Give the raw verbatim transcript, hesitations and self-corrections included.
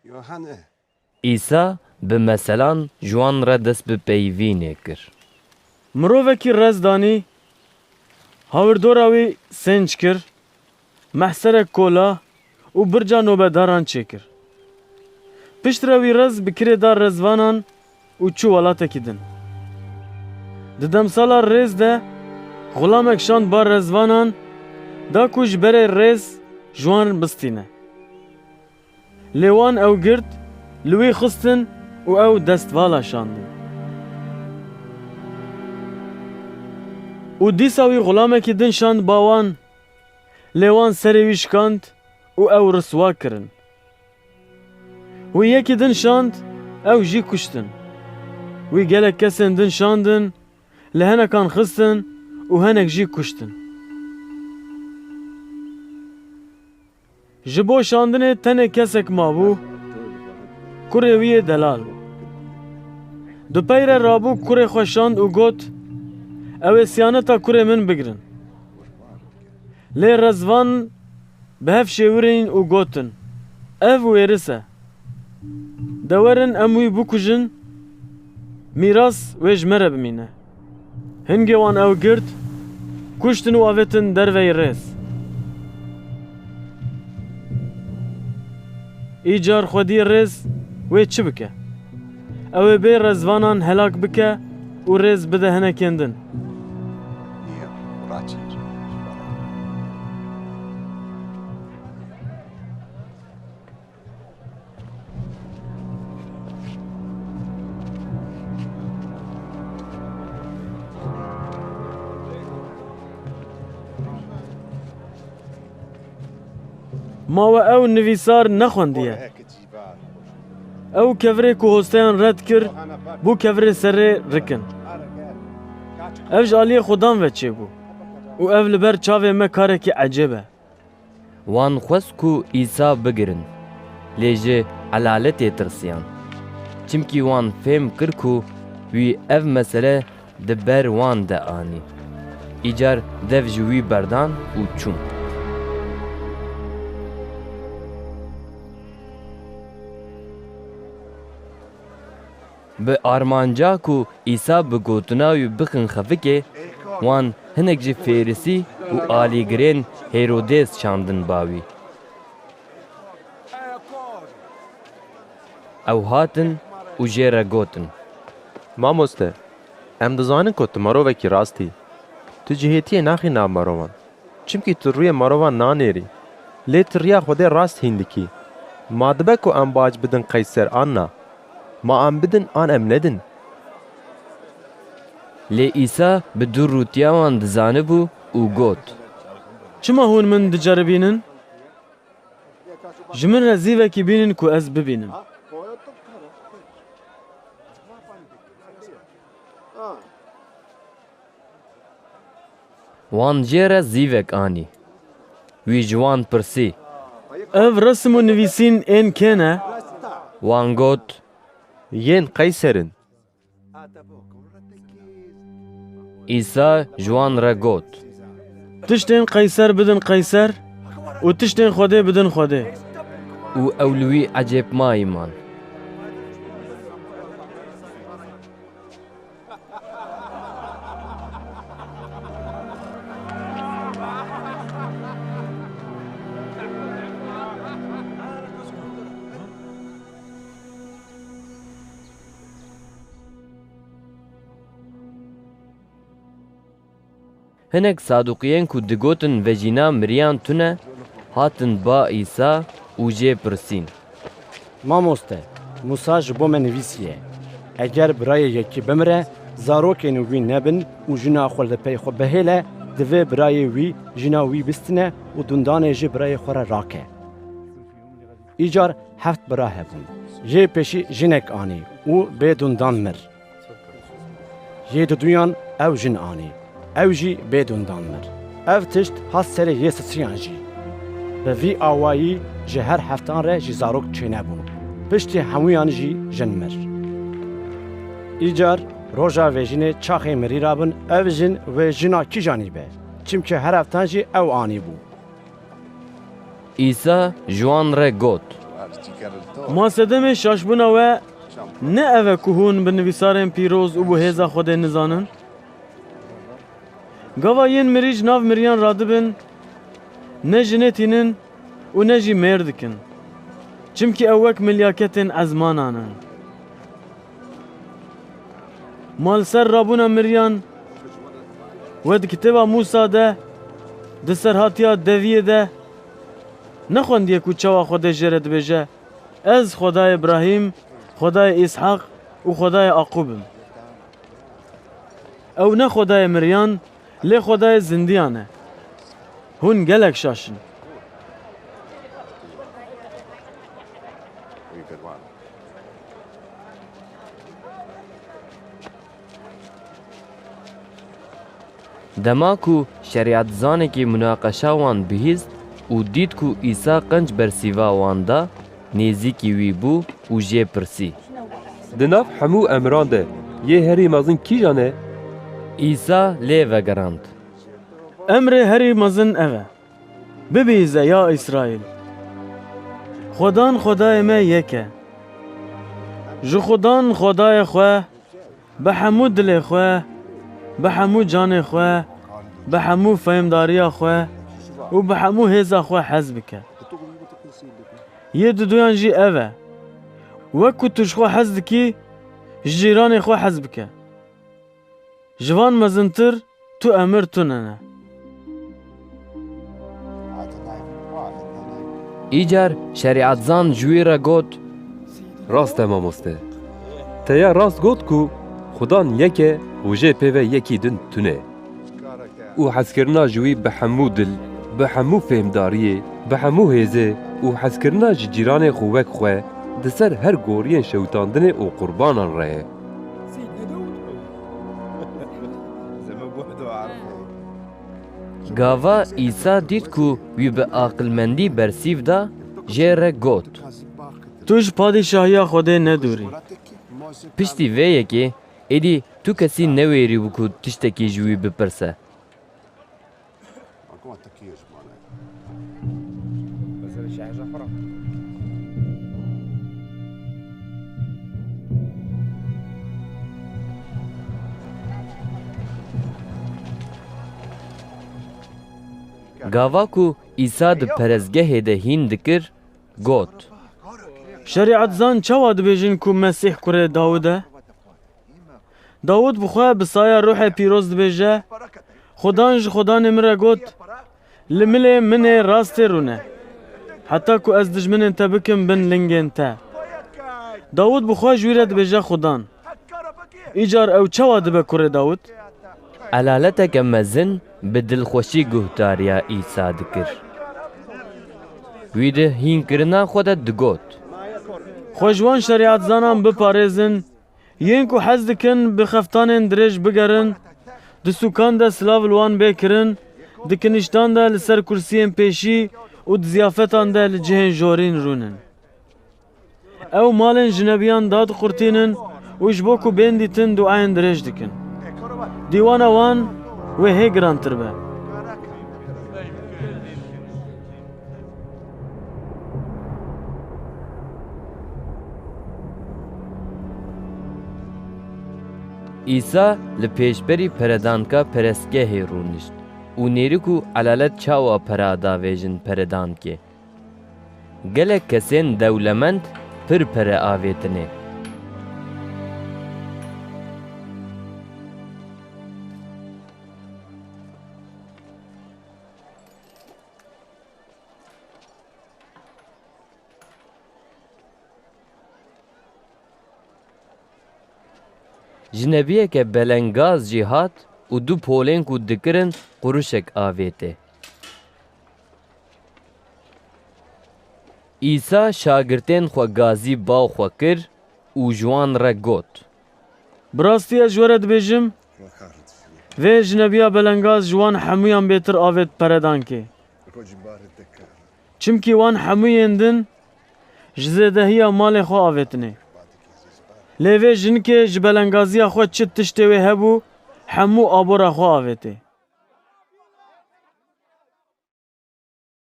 Yohane. Îsa bi meselan ji wan re dest bi peyivînê kir. Mirovekî rez danî, hawirdora wî sênc kir, mehserek kola û birca nobedaran çêkir. Piştre wî rez bi kirê da rezvanan û çû welatekî din. Di demsala rêz de xulamek şand ba rezvanan, da ku ji berê rêz ji wan bistîne. Lê wan ew girt, li wî xistin û ew destvala şandin. Û dîsa wî xulamekî din şand ba wan, lê wan serê wî şikand û ew riswa kirin. Wî yekî din şand, ew jî kuştin. Wî gelek kesên din şandin, li henekan xistin û henek jî kuştin. Ji bo şandinê tenê kesek mabû, kurê wî yê delal bû. Di pey re rabû, kurê xwe şand û got, "Ew ê siyaneta kurê min bigirin." Lê rezvan bi hev şêwirîn û gotin, "Ev wêris e. De werin em wî bikujin, mîras wê ji me re bimîne." Hingê wan ew girt, kuştin û avêtin derveyî rêz. Îcar xwediyê rêz wê çi bike? Ew ê bê rezvanan helak bike û rêz bide hinekên din. Ma we ew nivîsar nexwendiye? Ew kevirê ku hosteyan red kir, bû kevirê serê rikin. Ev ji aliyê Xudan ve çêbû û ev li ber çavê me karekî ecêb e. Wan xwest ku Îsa bigirin, lê ji elaletê tirsiyan. Çimkî wan fêm kir ku wî ev mesele di ber wan de anî. Îcar dev ji wî berdan û çûn. Bi armanca ku Îsa bi gotina wî bixin xevikê, wan hinek ji Fêrisî û alîgirên Hêrodês çandin ba wî. Ew hatin û jê re gotin, Mamoste, em dizanin ku tu mirovekî rast î. Tu cihêtiyê naxî nav mirovan. Çimkî tu rûyê mirovan nanêrî, lê tu riya Xwedê rast hîn dikî. Ma dibe ku em bac bidin Qeyser an na? Ma em bidin an em nedin? Lê Îsa bi dûrûtiya wan dizanibû û got, Çima hûn min diceribînin? Ji min re zîvekî bînin ku ez bibînim. Wan jê re zîvek anî. Wî ji wan pirsî, Ev resim û nivîsîn ên kê ne? Wan got, Yên Qeyser in. Îsa ji wan re got, Tiştên Qeyser bidin Qeyser û tiştên Xwedê bidin Xwedê. Û ew li wî ecêbmayî man. Hinek Saduqiyên ku digotin vejîna miriyan tune, hatin ba Îsa û jê pirsîn, Mamoste, Mûsa ji bo me nivîsiye, eger birayê yekî bimire, zarokên wî nebin û jina xwe li pey xwe bihêle, divê birayê wî jina wî bistîne û dundanê ji birayê xwe re rake. Îcar heft bira hebûn. Yê pêşî jinek anî û bê dundan mir. Yê diduyan ew jin anî. Ew jî bê dundan mir. Ev tişt hat serê yê sisiyan jî. Bi vî awayî ji her heftan re jî zarok çênebûn. Piştî hemûyan jî jin mir. Îcar roja vejînê çaxê mirî rabin, ev jin wê jina kîjanî be? Çimkî her heftan jî ew anîbû. Îsa ji wan re got, Ma sedemê şaşbûna we ne ev e ku hûn bi nivîsarên pîroz û bi hêza Xwedê nizanin? Gava yên mirî ji nav miriyan radibin, ne jinê tînin û ne jî mêr dikin. Çimkî ew wek milyaketên ezmanan in. Ma li ser rabûna miriyan we di kitêba Mûsa de, di serhatiya deviyê de nexwendiye ku çawa Xwedê jê re dibêje, Ez Xwedayê Îbrahîm, Xwedayê Îshaq û Xwedayê Aqûb im. Ew ne Xwedayê miriyan, lê Xwedayê zindiyan e. Hûn gelek şaş in. Dema ku şerîetzanekî munaqeşa wan bihîst û dît ku Îsa qenc bersîva wan da, nêzîkî wî bû û jê pirsî, Di nav hemû emran de yê herî mezin kîjan e? Îsa lê vegerand, Emrê herî mezin ev e, Bibihîze, ya Îsraîl, Xwedan Xwedayê me yek e. Ji Xwedan Xwedayê xwe bi hemû dilê xwe, bi hemû canê xwe, bi hemû fehmdariya xwe û bi hemû hêza xwe hez bike. Yê diduyan jî ev e, Wek ku tu ji xwe hez dikî, ji cîranê xwe hez bike. Ji van mezintir tu emir tune ne. Îcar şerîetzan ji wî re got, Rast e mamoste. Te ya rast got ku Xudan yek e û jê pê ve yekî din tune. Û hezkirina ji wî bi hemû dil, bi hemû fêhmdariyê, bi hemû hêzê û hezkirina ji cîranê xwe wek xwe di ser her goriyên şewitandinê û qurbanan re ye. Gava Îsa dît ku wî bi aqilmendî bersîv da, jê re got, Tu ji padîşahiya Xwedê nedûrî. Piştî vê yekê, êdî tu kesî newêrîbû ku tiştekî ji wî bipirse. Gava ku Îsa di perestgehê de hîn dikir, got, Şerîetzan çawa dibêjin ku Mesîh kurê Dawid e? Dawid bi xwe bi saya Ruhê Pîroz dibêje, Xudan ji Xudanê min re got, Li milê min ê rastê rûne, heta ku ez dijminên te bikim bin lingên te. Dawid bi xwe ji wî re dibêje Xudan. Îcar ew çawa dibe kurê Dawid? Elaleteke mezin bi dilxweşî guhdariya Îsa dikir. Wî di hînkirina xwe de digot, Xwe ji wan şerîetzanan biparêzin, yên ku hez dikin bi xeftanên dirêj bigerin, di sûkan de silav li wan bê kirin, di kiniştan de li ser kursiyên pêşî û di ziyafetan de li cihên jorîn rûnin. Ew malên jinebiyan dadiqurtînin û ji bo ku bên dîtin duayên dirêj dikin. Dîwana wan wê hê girantir be. Îsa li pêşberî peredanka perestgehê rûnişt û nêrî ku elalet çawa pera davêjin peredankê. Gelek kesên dewlemend pir pere avêtine. Jinebiyeke belengaz jî hat û du polên ku dikirin quruşek avête. Îsa şagirtên xwe gazî baw xwe kir û ji wan re got, Bi rastî ez ji we re dibêjim, vê jinebiya belengaz ji wan hemûyan bêtir avêt peredankê. Çimkî wan hemûyên din ji zêdehiya malê xwe avêtinê. Lê vê jinikê ji belengaziya xwe çi tiştê wê hebû, hemû abora xwe avêtê.